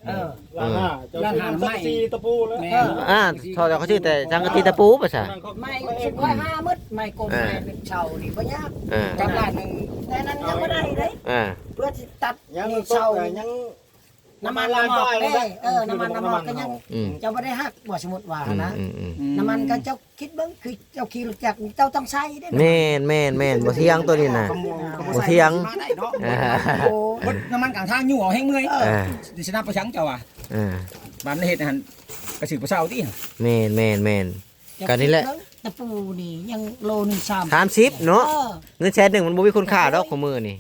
ເອີ ລ້ານຫ້າ ເຈົ້າ ລ້ານຫ້າ ຊື້ສັງກະສີ ໄມ້ ຕະປູແລ້ວ. ແມ່ນ ອ່າ ເຂົາເຈົ້າ ເຂົາຊື້ແຕ່ສັງກະສີຕະປູໄປຊະ. ໄມ້ ຊຸມຂ້ອຍຫາໝົດ ໄມ້ກົມ ເອີ ໄມ້ເສົານີ້ບໍ່ຍາກ. ເອີ ກັບລ້ານໜຶ່ງ ແຕ່ນັ້ນຍັງບໍ່ໄດ້ເດ້. ເອີ ເພື່ອຊິຕັດ ຍັງ ນີ້ ຕົກ ເສົາ ຍັງ ນ້ຳມັນນ້ຳມັນເດ້. ເອີ ນ້ຳມັນນ້ຳມັນກໍຍັງ ອືມ ເຈົ້າບໍ່ໄດ້ຫັກບໍ່ ສົມມຸດວ່າຫັ້ນນະ. ອືມໆໆ ນ້ຳມັນກໍເຈົ້າຄິດເບິ່ງ ຄືເຈົ້າຂີ່ລົດຈັກ ເຈົ້າຕ້ອງໃຊ້ເດ້. ແມ່ນໆໆ ບໍ່ຖຽງໂຕນີ້ນະ ບໍ່ຖຽງ. ໂອ້ ເບິດນ້ຳມັນກາງທາງຢູ່ເອົາແຮງເມື່ອຍ. ເອີ ເອີ ຊິຊະນະໄປສັງເຈົ້າວ່າ. ເອີ ບາດເຮັດຫັ້ນກະຊື່ບໍ່ເຊົາຕິ. ແມ່ນໆໆ ກໍນີ້ແຫຼະ ຕະປູນີ້ຍັງໂລໜຶ່ງສາມ ສາມສິບເນາະ. ເອີ ເງິນແສນໜຶ່ງມັນບໍ່ມີຄຸນຄ່າດອກ ໂອ້ຍ ຂອງມື້ນີ້.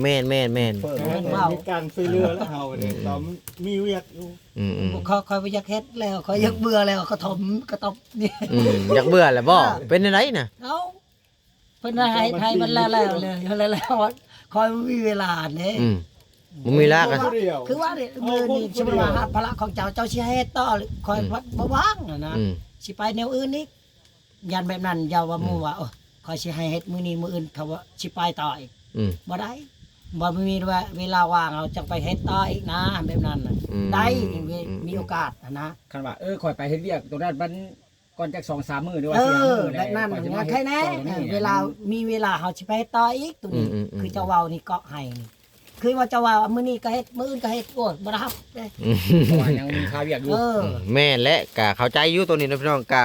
ແມ່ນໆໆ ເປີດ ແມ່ນເວົ້າ ມີການຊ່ວຍເຫຼືອແລ້ວເຮົານີ້ ອືມ ກໍມີວຽກຢູ່. ອືມໆ ຂ້ອຍ ຂ້ອຍບໍ່ຢາກເຮັດແລ້ວ ຂ້ອຍຢາກເບື່ອແລ້ວ ກະຖົມກະຕົບນີ້. ອືມ ຢາກເບື່ອແລ້ວບໍ່? ເອີ ເປັນແນວໃດນະ? ເອົ້າ ເພິ່ນໃຫ້ ໃຫ້ມັນແລ້ວໆເລີຍ ແລ້ວໆ ຂ້ອຍບໍ່ມີເວລາເດ້. ອືມ ບໍ່ມີເວລາກໍ ຄືວ່າ ຄືວ່າເດ້ ມື້ນີ້ສົມມຸດວ່າຫາພາລະຂອງເຈົ້າ ເຈົ້າຊິໃຫ້ເຮັດຕໍ່ ຂ້ອຍ ອືມ ພັດບໍ່ວ່າງຫັ້ນນະ. ອືມ ຊິໄປແນວອື່ນອີກ ຢ້ານແບບນັ້ນ ຢ່າວ່າ ອືມ ໝູ່ວ່າ ເອີ ຂ້ອຍຊິໃຫ້ເຮັດມື້ນີ້ ມື້ອື່ນເຂົາວ່າຊິໄປຕໍ່ອີກ. ອືມ ບໍ່ໄດ້ ບໍ່ມີເວລາວ່າງ ເຮົາຈັ່ງໄປເຮັດຕໍ່ອີກນະ ແບບນັ້ນນະ. ອືມ ໄດ້ ອືມ ມີໂອກາດຫັ້ນນະ. ຄັນວ່າ ເອີ ຂ້ອຍໄປເຮັດວຽກຕົງນັ້ນມັນກ່ອນຈັກສອງສາມມື້ ຫຼືວ່າ ເອີ ສີ່ຫ້າມື້ ແບບນັ້ນ ຂ້ອຍຊິມາເຮັດຕໍ່ນີ້. ເວລາມີເວລາ ເຮົາຊິໄປເຮັດຕໍ່ອີກໂຕນີ້. ອືມໆໆ ຄືເຈົ້າເວົ້ານີ້ເກາະໄຫ້ນີ້ ຄືວ່າເຈົ້າວ່າມື້ນີ້ກໍເຮັດ ມື້ອື່ນກໍເຮັດ ໂອ້ຍ ບໍ່ໄດ້ຮັບເດ້. ອືມ ເພາະວ່າຍັງມີຄາວຽກຢູ່. ເອີ ອືມ ແມ່ນແຫຼະ ກະເຂົ້າໃຈຢູ່ໂຕນີ້ເນາະພີ່ນ້ອງ. ກະ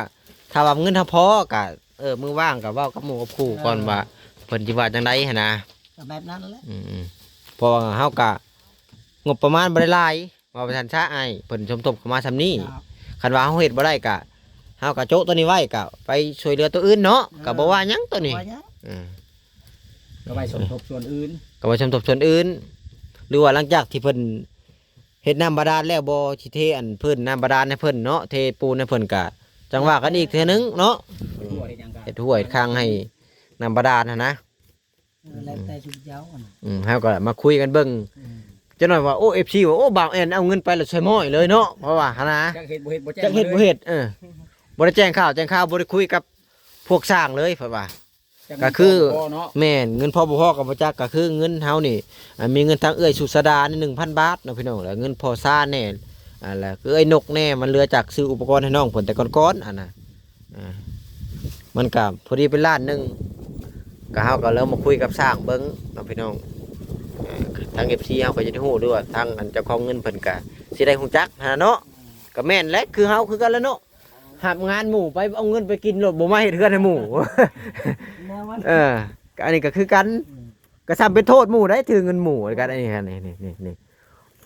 ຖ້າວ່າເງິນເຮົາພໍ ກະ ເອີ ມື້ວ່າງກະເວົ້າກັບໝູ່ກັບຄູ່ກ່ອນ ເອີ ວ່າເພິ່ນຊິວ່າຈັ່ງໃດຫັ້ນນະ. ກໍແບບນັ້ນແຫຼະ. ອືມໆ ເພາະວ່າເຮົາກະງົບປະມານບໍ່ໄດ້ຫຼາຍ ເວົ້າໄປຊັ້ນຊະ ອ້າຍ ເພິ່ນສົມທົບເຂົ້າມາສ່ຳນີ້. ຄັນວ່າເຮົາເຮັດບໍ່ໄດ້ກະ ເຮົາກະໂຈະໂຕນີ້ໄວ້ ກະໄປຊ່ວຍເຫຼືອໂຕອື່ນເນາະ. ເອີ ກະບໍ່ວ່າຫຍັງໂຕນີ້ ບໍ່ວ່າຫຍັງ. ເອີ ກະໄວ້ສົມທົບສ່ວນອື່ນ ກະໄວ້ສົມທົບສ່ວນອື່ນ ຫຼືວ່າຫຼັງຈາກທີ່ເພິ່ນເຮັດນ້ຳບາດານແລ້ວ ບໍ່ຊິເທອັນພື້ນນ້ຳບາດານໃຫ້ເພິ່ນເນາະ ເທປູນໃຫ້ເພິ່ນ ກະຈັ່ງວ່າກັນອີກເທື່ອໜຶ່ງເນາະ. ເຮັດຮົ້ວເຮັດຄາງໃຫ້ນ້ຳບາດານຫັ້ນນະ. ເອີ ແລ້ວແຕ່ຊຸມເຈົ້າຫັ້ນນະ. ອືມ ເຮົາກໍມາຄຸຍກັນເບິ່ງ. ອືມ ຈັກໜ້ອຍວ່າ ໂອ້ ເອັຟຊີ ວ່າ ໂອ້ ບ່າວແອນເອົາເງິນໄປແລ້ວຊ່ອຍມ້ອຍເລີຍເນາະ ເພາະວ່າຫັ້ນນະ ຈັກເຮັດບໍ່ເຮັດ ບໍ່ແຈ້ງ ຈັກເຮັດບໍ່ເຮັດ. ເອີ ບໍ່ໄດ້ແຈ້ງຂ່າວແຈ້ງຄາວ ບໍ່ໄດ້ຄຸຍກັບພວກຊ່າງເລີຍ ເພິ່ນວ່າ. ກໍຄື ເງິນພໍບໍ່ພໍເນາະ. ແມ່ນ ເງິນພໍບໍ່ພໍກໍບໍ່ຈັກ ກໍຄືເງິນເຮົານີ້ ອ່າ ມີເງິນທາງເອື້ອຍສຸຊາດານີ້ໜຶ່ງພັນບາດເນາະພີ່ນ້ອງ ແລ້ວເງິນພໍ່ຊານແດ່ ອ່າ ແລ້ວເອື້ອຍນົກແດ່ ມັນເຫຼືອຈາກຊື້ອຸປະກອນໃຫ້ນ້ອງເພິ່ນແຕ່ກ່ອນໆ ອັນນະ. ອ່າ ມັນກະພໍດີເປັນລ້ານໜຶ່ງ ກະເຮົາກະເລີ່ມມາຄຸຍກັບຊ່າງເບິ່ງເນາະພີ່ນ້ອງ. ອ່າ ທາງເອັຟຊີເຮົາກະຈະໄດ້ຮູ້ ຫຼືວ່າທາງອັນເຈົ້າຂອງເງິນເພິ່ນກະຊິໄດ້ຮູ້ຈັກຫັ້ນນະເນາະ. ກະແມ່ນແຫຼະ ຄືເຮົາຄືກັນແຫຼະເນາະ ຮັບງານໝູ່ໄປ ເອົາເງິນໄປກິນໂລດ ບໍ່ມາເຮັດເຮືອນໃຫ້ໝູ່. ແນວມັນ ເອີ ກະອັນນີ້ກະຄືກັນ ອືມ ກະສ່ຳເປັນໂທດໝູ່ໄດ໋ ຖືເງິນໝູ່ກັນ ອັນນີ້ ນີ້ ນີ້ ນີ້.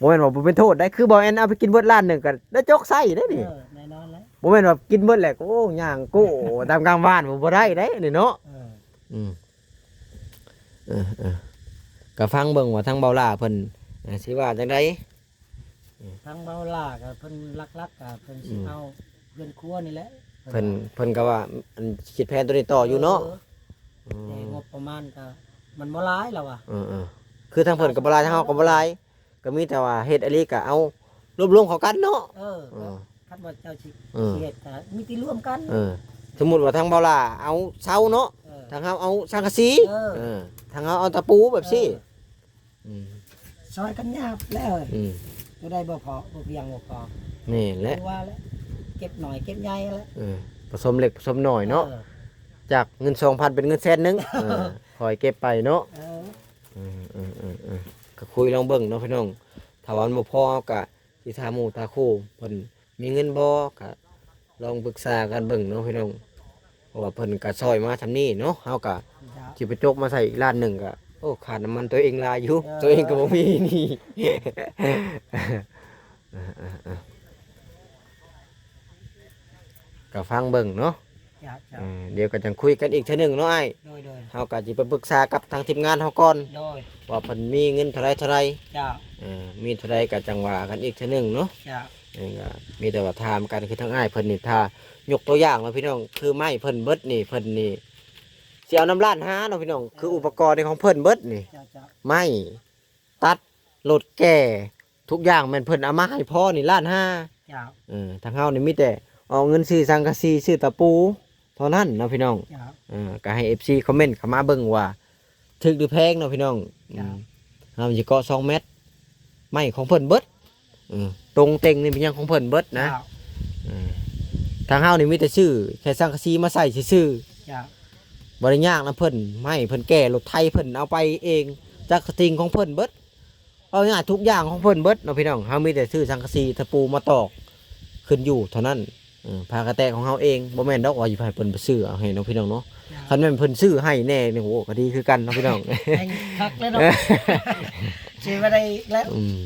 ບໍ່ແມ່ນວ່າບໍ່ເປັນໂທດໄດ໋ ຄືບ່າວແອນເອົາໄປກິນເບິດລ້ານໜຶ່ງກໍໄດ້ຈົກໃຊ້ໄດ໋ນີ້. ເອີ ແນ່ນອນແຫຼະ ບໍ່ແມ່ນວ່າກິນເບິດແຫຼະ ໂອ້ ຍ່າງໂກ້ຕາມກາງບ້ານ ບໍ່ໄດ້ໄດ໋ນີ້ເນາະ. ເອີ ອືມ ເອີໆ ກໍຟັງເບິ່ງວ່າທາງເບົາຫຼ້າເພິ່ນ ເອີ ຊິວ່າຈັ່ງໃດ. ທາງເບົາຫຼ້າກໍເພິ່ນຫຼັກໆກໍເພິ່ນຊິ ອືມ ເອົາເຮືອນຄົວນີ້ແຫຼະ ເພິ່ນ ເພິ່ນກໍວ່າ ອັນ ຄິດແຜນໂຕນີ້ຕໍ່ຢູ່ເນາະ. ເອີ ອືມ ແຕ່ງົບປະມານກໍມັນບໍ່ຫຼາຍລະວ່າ. ເອີໆ ຄືທາງເພິ່ນກໍບໍ່ຫຼາຍ ທາງເຮົາກໍບໍ່ຫຼາຍ ກໍມີແຕ່ວ່າເຮັດອີ່ຫຼີກໍເອົາລວບລວມເຂົ້າກັນເນາະ. ເອີ ເອີ ຄັນວ່າເຈົ້າຊິ ເອີ ຊິເຮັດກໍມີແຕ່ລວມກັນ. ເອີ ສົມມຸດວ່າທາງເບົາຫຼ້າເອົາເສົາເນາະ ເອີ ທາງເຮົາເອົາສັງກະສີ ເອີ ເອີ ທາງເຮົາເອົາຕະປູແບບຊີ້ ເອີ ອືມ ຊ່ອຍກັນຍາບແລ້ວ ອືມ ຕົວໃດບໍ່ພໍ ບໍ່ພຽງບໍ່ພໍ ແມ່ນແຫຼະ ຄືວ່າແຫຼະ ເກັບໜ້ອຍເກັບໃຫຍ່ແຫຼະ ເອີ ປະສົມເລັກປະສົມໜ້ອຍເນາະ ເອີ ຈາກເງິນສອງພັນເປັນເງິນແສນໜຶ່ງ ເອີ ຄ່ອຍເກັບໄປເນາະ ເອີ ເອີໆໆ ກໍຄຸຍລອງເບິ່ງເນາະພີ່ນ້ອງ ຖ້າວ່າມັນບໍ່ພໍເຮົາກໍຊິຖາມໝູ່ຖາມຄູ່ເພິ່ນມີເງິນບໍ່ ກໍລອງປຶກສາກັນເບິ່ງເນາະພີ່ນ້ອງ ພາະວ່າເພິ່ນກະຊ່ອຍມາຊ່ຳນີ້ເນາະ ເຮົາກະ ເຈົ້າ ຊິໄປຈົກມາໃສ່ອີກລ້ານໜຶ່ງກະ ໂອ້ ຄ່ານ້ຳມັນຕົວເອງຫຼາຍຢູ່ ເອີ ຕົວເອງກໍບໍ່ມີນີ້ ກໍຟັງເບິ່ງເນາະ ເຈົ້າ ເຈົ້າ ເອີ ດຽວກໍຈັ່ງຄຸຍກັນອີກເທື່ອໜຶ່ງເນາະອ້າຍ ໂດຍ ໂດຍ ເຮົາກໍຊິໄປປຶກສາກັບທາງທີມງານເຮົາກ່ອນ ໂດຍ ວ່າເພິ່ນມີເງິນເທົ່າໃດເທົ່າໃດ ເຈົ້າ ເອີ ມີເທົ່າໃດກໍຈັ່ງວ່າກັນອີກເທື່ອໜຶ່ງເນາະ ເຈົ້າ ເອີ ກໍມີແຕ່ວ່າຖາມກັນ ຄືທາງອ້າຍເພິ່ນນີ້ ຖ້າຍົກຕົວຢ່າງເນາະພີ່ນ້ອງ ຄືໄມ້ເພິ່ນເບິດນີ້ ເພິ່ນນີ້ຊິເອົານຳລ້ານຫ້າເນາະພີ່ນ້ອງ ເອີ ຄືອຸປະກອນນີ້ຂອງເພິ່ນເບິດນີ້ ເຈົ້າ ເຈົ້າ ໄມ້ ຕັດ ລົດແກ່ ທຸກຢ່າງແມ່ນເພິ່ນເອົາມາໃຫ້ພໍ່ນີ້ລ້ານຫ້າ ເຈົ້າ ເອີ ທາງເຮົານີ້ມີແຕ່ເອົາເງິນຊື້ສັງກະສີ ຊື້ຕະປູເທົ່ານັ້ນເນາະພີ່ນ້ອງ ເຈົ້າ ເອີ ກໍໃຫ້ເອັຟຊີຄອມເມັນເຂົ້າມາເບິ່ງວ່າຖືກຫຼືແພງເນາະພີ່ນ້ອງ ເຈົ້າ ອືມ ເຮົາຊິເກາະສອງແມັດ ໄມ້ຂອງເພິ່ນເບິດ ເອີ ຕົງເຕັງນີ້ເປັນຫຍັງຂອງເພິ່ນເບິດນະ ເຈົ້າ ເອີ ທາງເຮົານີ້ມີແຕ່ຊື້ແຄ່ສັງກະສີມາໃສ່ຊື່ໆ ເຈົ້າ ບໍ່ໄດ້ຍາກນຳເພິ່ນ ໄມ້ເພິ່ນແກ່ ລົດໄຖເພິ່ນເອົາໄປເອງ ຈັກສະຕິງຂອງເພິ່ນເບິດ ເວົ້າງ່າຍໆ ທຸກຢ່າງຂອງເພິ່ນເບິດເນາະພີ່ນ້ອງ ເຮົາມີແຕ່ຊື້ສັງກະສີ ຕະປູມາຕອກຂຶ້ນຢູ່ເທົ່ານັ້ນ ເອີ ຜ້າກະແຕະຂອງເຮົາເອງ ບໍ່ແມ່ນດອກວ່າຊິໃຫ້ເພິ່ນໄປຊື້ເອົາໃຫ້ເນາະພີ່ນ້ອງເນາະ ເຈົ້າ ຄັນແມ່ນເພິ່ນຊື້ໃຫ້ແດ່ນີ້ ໂອ້ ກໍດີຄືກັນເນາະພີ່ນ້ອງ ແຮ່ງຄັກເລີຍເນາະ ຊິບໍ່ໄດ້ແລ້ວ ອືມ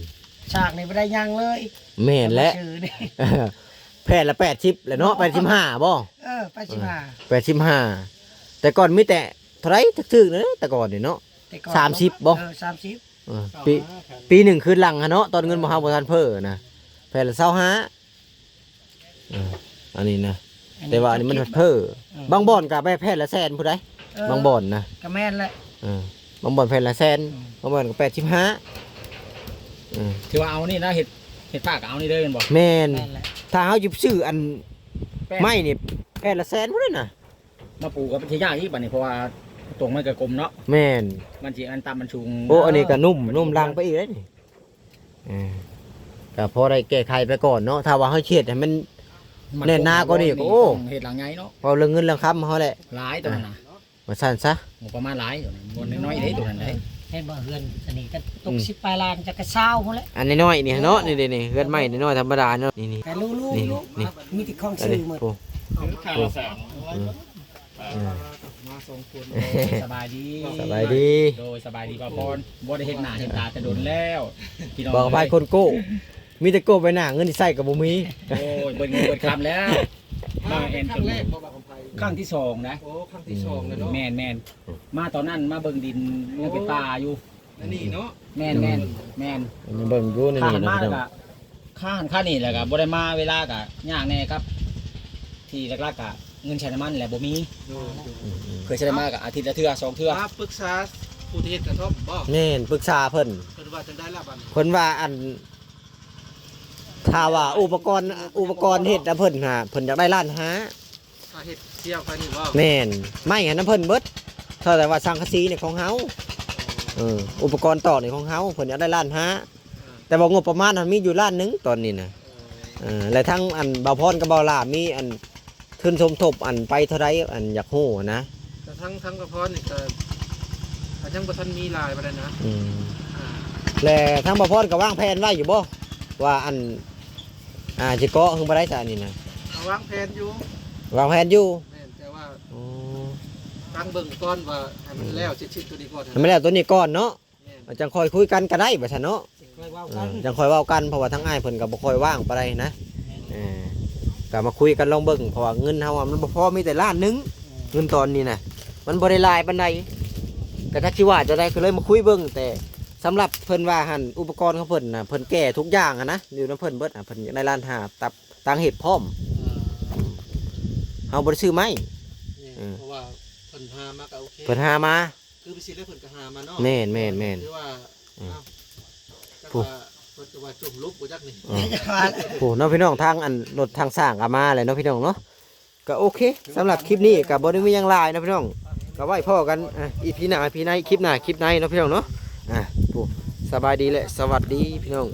ສາກນີ້ບໍ່ໄດ້ຫຍັງເລີຍ ແມ່ນແຫຼະ ຊື້ນີ້ ແຜ່ນລະແປດສິບແຫຼະເນາະ ແປດສິບຫ້າບໍ່ ເອີ ແປດສິບຫ້າ ເອີ ແປດສິບຫ້າ ແຕ່ກ່ອນມີແຕ່ເທົ່າໃດຖືກໆ ເນາະ ແຕ່ກ່ອນນີ້ເນາະ ແຕ່ກ່ອນ ສາມສິບບໍ່ ເອີ ສາມສິບ ເອີ ປີ ປີໜຶ່ງຄືນຫຼັງຫັ້ນເນາະ ຕອນເງິນ ເອີ ພວກເຮົາບໍ່ທັນເຟີ້ນະ ແຜ່ນລະຊາວຫ້າ ເອີ ອັນນີ້ນະ ອັນນີ້ ແຕ່ວ່າອັນນີ້ມັນເຟີ້ ເອີ ບາງບ່ອນກໍໄປແຜ່ນລະແສນພຸ້ນໃດ ເອີ ບາງບ່ອນນະ ກໍແມ່ນແຫຼະ ເອີ ບາງບ່ອນແຜ່ນລະແສນ ອືມ ບາງບ່ອນກໍແປດສິບຫ້າ ເອີ ຖືວ່າເອົານີ້ນະ ເຮັດ ເຮັດປາກກໍເອົານີ້ເລີຍແມ່ນບໍ່ ແມ່ນ ແມ່ນແຫຼະ ຖ້າເຮົາຊິຊື້ອັນ ແປ້ນ ໄມ້ນີ້ແຜ່ນລະແສນພຸ້ນນະ ມາປູກໍເປັນທີ່ຍາກອີກບາດນີ້ ເພາະວ່າຕົງມັນກໍກົມເນາະ ແມ່ນ ມັນຊິອັນຕ່ຳມັນສູງ ໂອ້ ອັນນີ້ກໍນຸ້ມ ນຸ້ມຫຼັງໄປອີກເດ້ນີ້ ເອີ ກໍພໍໄດ້ແກ້ໄຂໄປກ່ອນເນາະ ຖ້າວ່າເຮົາເຮັດໃຫ້ມັນ ມັນແໜ້ນໜາກວ່ານີ້ກໍ ໂອ້ ຕ້ອງເຮັດຫຼັງໃຫຍ່ເນາະ ເວົ້າເລື່ອງເງິນເລື່ອງຄຳເຮົາແຫຼະ ຫຼາຍຕົວນັ້ນນະ ວ່າຊັ້ນຊະ ງົບປະມານຫຼາຍຕົວນັ້ນ ບໍ່ນ້ອຍເດ້ຕົວນັ້ນເດ້ ເຫັນບໍ່ ເຮືອນອັນນີ້ກໍຕົກ ອືມ ສິບປາຍລ້ານ ຈັກກະຊາວພຸ້ນແຫຼະ ອັນນ້ອຍໆນີ້ເນາະ ເອີ ນີ້ເດ້ນີ້ ເຮືອນໄມ້ນ້ອຍໆທຳມະດາເນາະ ນີ້ໆ ແຕ່ລູກໆ ນີ້ໆ ນີ້ ມີແຕ່ຂອງຊື້ໝົດ ນີ້ ໂອ້ ຄ່າລະແສນ ໂອ້ ເອີ ມາສອງຄົນ ສະບາຍດີ ສະບາຍດີ ໂດຍ ສະບາຍດີ ບ່າວພອນ ບໍ່ໄດ້ເຫັນໜ້າເຫັນຕາແຕ່ດົນແລ້ວ ພີ່ນ້ອງ ບອກໄປ ເອີຍ ຄົນໂກ້ ມີແຕ່ໂກ້ໃບໜ້າ ເງິນທີ່ໃຊ້ກໍບໍ່ມີ ໂອ້ຍ ເບິດເງິນເບິດຄຳແລ້ວ ມາແອນ ຄັ້ງແລກບໍ່ ບ່າວຄຳໄພ ຄັ້ງທີສອງນະ ໂອ້ ຄັ້ງທີສອງແລ້ວເນາະ ແມ່ນໆ ມາຕອນນັ້ນມາເບິ່ງດິນ ໂອ້ ຍັງເປັນປ່າຢູ່ ອັນນີ້ເນາະ ແມ່ນໆ ແມ່ນ ອັນນີ້ເບິ່ງຢູ່ໃນນີ້ເນາະ ຂ້າມາແລ້ວກໍ ຄ່າຫັ້ນຄ່ານີ້ແຫຼະ ກໍບໍ່ໄດ້ມາ ເວລາກໍຍາກແດ່ກັບ ທີ່ຫຼັກໆກໍເງິນໃຊ້ນ້ຳມັນແຫຼະບໍ່ມີ ໂດຍ ອືມໆ ເຄີຍຊິໄດ້ມາກໍອາທິດລະເທື່ອສອງເທື່ອ ມາປຶກສາຜູ້ທີ່ເຮັດກະທ່ອມບໍ່ ແມ່ນ ປຶກສາເພິ່ນ ເພິ່ນວ່າຈັ່ງໃດລະບັດນີ້ ເພິ່ນວ່າ ອັນ ຖ້າວ່າອຸປະກອນ ອຸປະກອນເຮັດນຳເພິ່ນຫາ ເພິ່ນຢາກໄດ້ລ້ານຫ້າ ຖ້າເຮັດສ່ຽວໄປນີ້ບໍ່ ແມ່ນ ໄມ້ຫັ້ນນຳເພິ່ນເບິດ ເທົ່າແຕ່ວ່າສັງກະສີນີ້ຂອງເຮົາ ເອີ ອຸປະກອນຕອກນີ້ຂອງເຮົາ ເພິ່ນຢາກໄດ້ລ້ານຫ້າ ເອີ ແຕ່ວ່າງົບປະມານຫັ້ນມີຢູ່ລ້ານໜຶ່ງຕອນນີ້ນະ ເອີ ເອີ ແລະທັງອັນບ່າວພອນກັບບ່າວຫຼ້າມີອັນທຶນສົມທົບອັນໄປເທົ່າໃດ ອັນຢາກຮູ້ຫັ້ນນະ ແຕ່ທັງ ທັງບ່າວພອນນີ້ກໍ ກໍຍັງບໍ່ທັນມີຫຼາຍປານໃດນະ ອືມ ອ່າ ແລະທັງບ່າວພອນກໍວາງແຜນໄວ້ຢູ່ບໍ່ ວ່າອັນ ອ່າ ຊິເກາະເຖິງບໍ່ໄດ້ຊະອັນນີ້ນະ ກໍວາງແຜນຢູ່ ວາງແຜນຢູ່ ແມ່ນ ແຕ່ວ່າ ອໍ ຟັງເບິ່ງກ່ອນວ່າໃຫ້ມັນແລ້ວ ອືມ ເສັດສິ້ນຕົວນີ້ກ່ອນ ໃຫ້ມັນແລ້ວຕົວນີ້ກ່ອນເນາະ ແມ່ນ ຈັ່ງຄ່ອຍຄຸຍກັນກໍໄດ້ວ່າຊັ້ນເນາະ ຄ່ອຍເວົ້າກັນ ເອີ ຈັ່ງຄ່ອຍເວົ້າກັນ ເພາະວ່າທາງອ້າຍເພິ່ນກໍບໍ່ຄ່ອຍວ່າງປານໃດນະ ແມ່ນ ເອີ ກໍມາຄຸຍກັນລອງເບິ່ງ ເພາະວ່າເງິນເຮົາອະ ມັນບໍ່ພໍ ມີແຕ່ລ້ານໜຶ່ງ ອືມ ເງິນຕອນນີ້ນະ ມັນບໍ່ໄດ້ຫຼາຍປານໃດ ກໍຈັກຊິວ່າຈັ່ງໃດ ກໍເລີຍມາຄຸຍເບິ່ງ ແຕ່ສຳລັບເພິ່ນວ່າຫັ້ນ ອຸປະກອນຂອງເພິ່ນນະ ເພິ່ນແກ່ທຸກຢ່າງຫັ້ນນະ ຢູ່ນຳເພິ່ນເບິດຫັ້ນ ເພິ່ນຢາກໄດ້ລ້ານຫ້າ ຕັບ ຕັ້ງເຮັດພ້ອມ ເອີ ເຮົາບໍ່ໄດ້ຊື້ໄມ້ ແມ່ນ ເອີ ເພາະວ່າເພິ່ນຫາມາກໍໂອເຄ ເພິ່ນຫາມາ ຄືໄປຊິແລ້ວເພິ່ນກໍຫາມາເນາະ ແມ່ນໆໆ ຄືວ່າ ອືມ ເອົ້າ ຈັກວ່າເພິ່ນຈະວ່າຈົມລົບບໍ່ຈັກນີ້ ເອີ ໂອ້ ເນາະພີ່ນ້ອງ ທາງອັນລົດທາງຊ່າງກໍມາແລ້ວເນາະພີ່ນ້ອງເນາະ ກໍໂອເຄ ສຳລັບຄລິບນີ້ກໍບໍ່ໄດ້ມີຫຍັງຫຼາຍເນາະພີ່ນ້ອງ ກໍໄວ້ພໍ້ກັນ ອ່າ ອີພີໜ້າ ອີພີໃນ ຄລິບໜ້າ ຄລິບໃນເນາະພີ່ນ້ອງເນາະ ອ່າ ໂອ້ ສະບາຍດີ ແລະ ສະຫວັດດີພີ່ນ້ອງ.